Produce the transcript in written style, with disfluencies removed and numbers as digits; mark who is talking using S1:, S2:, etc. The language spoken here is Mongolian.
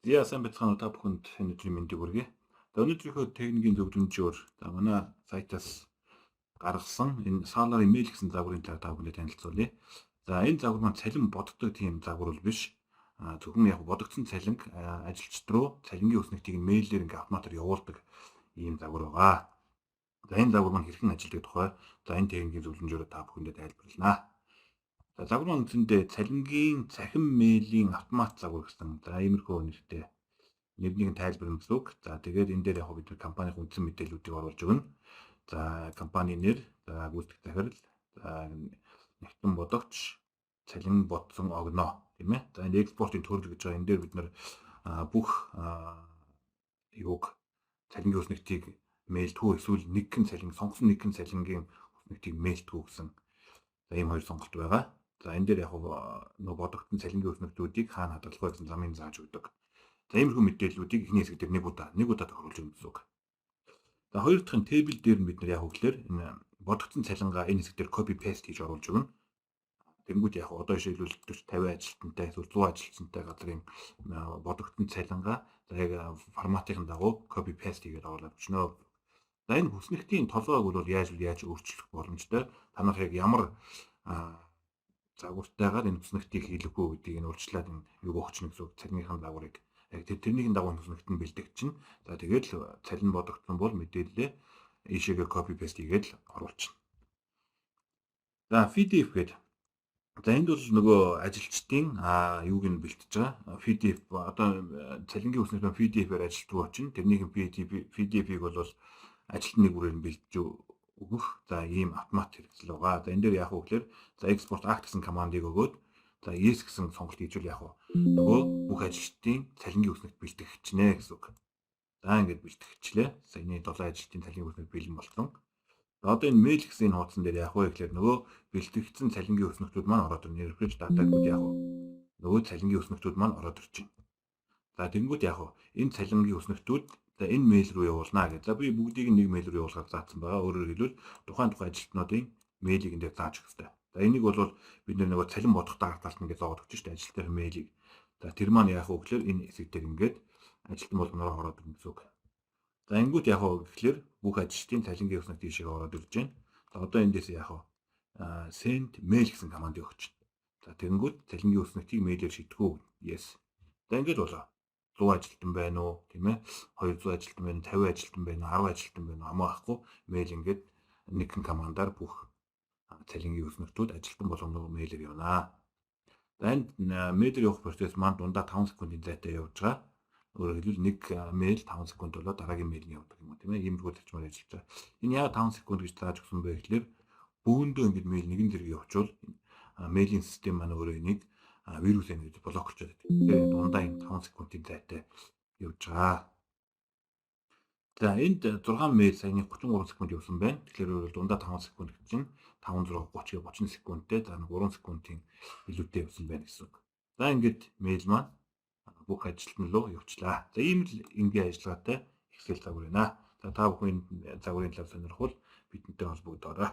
S1: За, сайн байцгаана уу, та бүхэнд энэ өдрийн мэндийг хүргэе. За, өнөөдрийнхөө техникийн зөвлөмжөөр за манай сайтаас гаргасан энэ Salary Mail гэсэн загварын талаар та бүхэндээ танилцуулъя. За, энэ загвар маань цалин боддог тийм загвар бол биш. Зөвхөн яг бодогдсон цалинг ажилчид руу цалингийн өснөгтийг мэйлээр ингээ автоматар явуулдаг ийм загвар байгаа. За, энэ загвар маань хэрхэн ажилладаг тухай за энэ техникийн зөвлөмжөөр та бүхэндээ тайлбарлана. За, загвар маань үндсэндээ цалингийн цахим мэйлийн автомат загвар гэсэн за иймэрхүү нэртэй нэрнийг нь тайлбарна гэсэн үг. За, тэгээд энэ дээр яг бид нар компанийн үндсэн мэдээллүүдийг оруулж өгнө. За, компани нэр, за гүйцэтгэх захирал, за нягтан бодогч, цалин бодсон огноо, тийм ээ. За, энэ экспортын төрөл гэж байгаа. Энэ дээр бид нар бүх юуг цалингийн өснөгтийг мэйлдгүү эсвэл нэгэн цалин сонгосон нэгэн цалингийн өснөгтийг мэйлдгүү гэсэн за ийм хоёр сонголт байгаа. За, энэ дээр яг нөө бодогдсон цалингийн өснөгтүүдийг хаана хадгалах вэ гэсэн замыг зааж өгдөг. За, иймэрхүү мэдээллүүдийг эхний хэсэг дээр нэг удаа тохируулж өгнө гэсэн үг. За, хоёр дахь нь table дээр нь бид нар яг гэхлээр энэ бодогдсон цалингаа энэ хэсэг дээр copy paste хийж оруулж өгнө. Тэнгүүд яг одоо жишээлбэл 40 50 ажилтнтай эсвэл 100 ажилтнтай газрын бодогдсон цалингаа за яг форматын дагуу copy paste хийгээд оруулаад өчнө. За, энэ хүснэгтийн толгойг бол яаж өөрчлөх боломжтой. Та нар яг ямар загвартайгаар энэ хүснэгтийг хийлгэх үү гэдгийг нь өөрчлөөд энэ юг өгчнө гэсэн үг. Цалингийнхаа загварыг яг тэрнийхэн дагуу хүснэгт нь бэлдэгчин. За, тэгээд л цалин бодогдсон бол мэдээлэлээ ийшээгээ copy paste хийгээд л оруулчихна. За, PDF гэдэг. За, энд бол нөгөө ажилчдын юуг нь бэлтэж байгаа. PDF одоо цалингийн хүснэгт PDF-ээр ажилтдаг чинь тэрнийхэн PDF-ийг бол ажилтны нэг бүрээр нь бэлтэж өгөх за ийм автомат хэрэгсэл байгаа. За, энэ дээр яах вэ гэхээр за export act гэсэн командыг өгөөд за yes гэсэн сонголт хийжүүл яах вэ? Нөгөө бүх ажилчдын цалингийн өснөгт бэлтгэгчнэ гэсэн үг. За, ингээд бэлтгэгчлээ. Саяны 7 ажилтны цалингийн өснөгт бэлэн болсон. За, одоо энэ mail гэсэн энэ хуудсан дээр яах вэ гэхээр нөгөө бэлтгэгдсэн цалингийн өснөгтүүд маань ороод ирнэ. Refresh data-гууд яах вэ? Нөгөө цалингийн өснөгтүүд маань ороод ирж байна. За, тэгэнгүүт яах вэ? Энэ цалингийн өснөгтүүд за энэ мэйл рүү явуулнаа гэж. За, би бүгдийг нэг мэйл рүү явуулахаар заасан байгаа. Өөрөөр хэлбэл тухайн тухайн ажилтнуудын мэйлийг энэ дээр зааж өгөх хэрэгтэй. За, энийг бол бид нөгөө цалин бодохдоо ард талд ингээд зоогоод өгч шүү дээ ажилтны мэйлийг. За, тэр маань яах вэ гэхээр энэ хэсэг дээр ингээд ажилтан болгоноор ороод ирнэ гэсэн үг. За, ингэнгүүт яах вэ гэхээр бүх ажилтны цалингийн өснөх тийшээ ороод ирж байна. За, одоо эндээс яах вэ? Send mail гэсэн командыг өгч. За, тэгэнгүүт цалингийн өснөтийг мэйлээр шийдэх үү? Yes. За, ингээд болоо. 100 ажилтан байна уу, тийм ээ, 200 ажилтан байна, 50 ажилтан байна уу, 10 ажилтан байна уу, хамаа байхгүй мэйл ингээд нэгэн командаар бүх цалингийн өснөтүүд ажилтан болгоно мэйлээр явнаа. За, энд мэйлээр явах процесс маань дундаа 5 секундын зайтай явж байгаа. Өөрөөр хэлбэл нэг мэйл 5 секунд болоо дараагийн мэйл нь явдаг юм уу, тийм ээ. Иймэрхүү зарчмаар ажиллаж байгаа. Энэ яагаад 5 секунд гэж зааж өгсөн бэ гэхлээр бөөндөө ингээд мэйл нэгэн зэрэг явуучвал мэйлийн систем маань өөрөө энийг вирус энэ гэж блоклж байдаг. Тэгэхээр дундаа энэ 5 секундын зайтай явж байгаа. За, энд 6 мэйл саяны 33 секунд явсан байна. Тэгэхээр өөрөөр дундаа 5 секунд гэж чинь 5 6 30 30 секундтэй, за 3 секундын илүүтэй явсан байна гэсэн үг. За, ингээд мэйл маань бүх ажилтан руу явуулчлаа. За, ийм л энгийн ажиллагаатай Excel загвар байна. За, та бүхэн энэ загварын талаар сонирхвол бидэнтэй холбогдоорой.